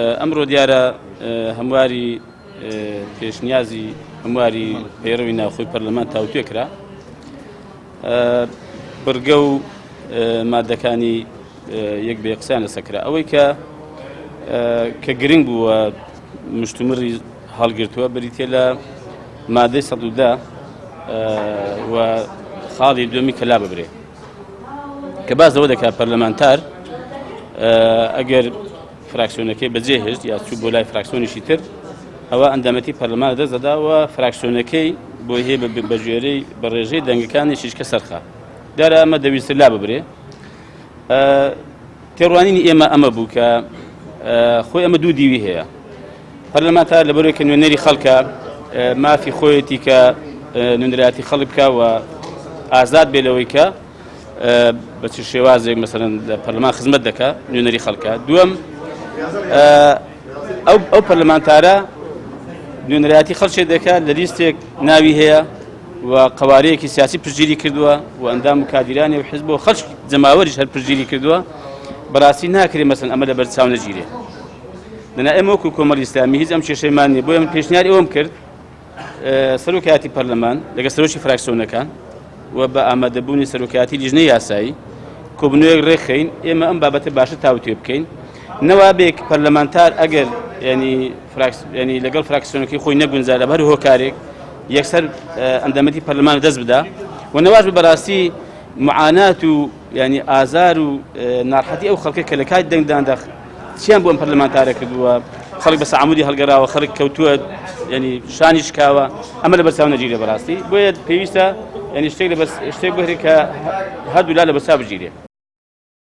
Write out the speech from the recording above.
ئەمڕۆ دیارە هەمواری پێشنیازی هەمواری پەیڕەوی ناوخۆی پەرلەمان تاوتوێ کرا. بڕگە و مادەکانی یەک بە قسەیان لەسەر کرا. ئەوەی کە کە گرنگ بووە مشتومڕی هەڵگرتووە بریتە لە مادەی 110 و خاڵی دووەمی کە لا ببرێ. کە باس لەوە دەکات پەرلەمانتار ئەگەر فراکسیۆنەکەی بەجێ هێشت یا چوو بۆ لای فراکسیۆنیشی تر ئەوە ئەندامەتی پەرلەمان دەست دەدا و فراکسیۆنەکەی بۆی هەیە بە گوێرەی بە ڕێژەی دەنگەکانی شیشکە سەرخا دیارە ئەمە دەویست لا ببرێ. تێڕوانینی ئێمە ئەمە بوو کە خۆی ئەمە دوو دیوی هەیە. پەرلەمانتار لەبەرەوەی کە نوێنەری خەڵکە مافی خۆیەتی کە نوێنەرایەتی خەڵک بکە و ئازاد بێ لەوەی کە بە چ شێوازێک مەسەلەن لە پەرلەمان خزمەت دەکا نوێنەری خەڵکە. دووەم ئەو ئەو پەرلەمانتارە نوێنەرایەتی خەڵکێ دەکات لە لیستێک ناوی هەیە و قەوارەیەکی سیاسی پشتگیری کردووە و ئەندام و کادیرانی و حزب و خەڵک جەماوەریش هەر پشتگیری کردووە. بەڕاستی ناکرێ مەسەن ئەمە لەبەر چاو نەگیرێ. دەنا ئێمە وەکو کۆمەڵی ئیسلامی هیچ ئەم کێشەیەمان نییە. بۆیە من پێشنیاری ئەوەم کرد سەرۆکایەتی پەرلەمان لەگە سەرۆکی فراکسیۆنەکان و بە ئامادەبوونی سەرۆکایەتی لیژنەی یاسایی کۆبنەوەیەک ڕێکخەین، ئێمە ئەم بابەتە باشتر تاوتوێ بکەین. نەوابێک پەرلەمانتار ئەگەر ینی ینی لەگەڵ فراکسیۆنەکەی خۆی نەگونجا لە هەر هۆکارێک یەکسەر ئەندامەتی پەرلەمان دەست بدا و نەواش بەڕاستی معانات و ینی ئازار و ناڕحەتی ئەو خەڵکە کە لە کاتی دەنگداندا چیان بۆ ئەم پەرلەمانتارە کردووە، خەڵک بە سەعامودی هەڵگەراوە، خەڵک کەوتووە ینی شانی شکاوە، ئەمە لە بەرچاو نەگیرێ بەڕاستی. بۆیە پێویستە ینی شتێک لە شتێک بهرێ کە هەردوولا لە بەرچاو بگیرێ.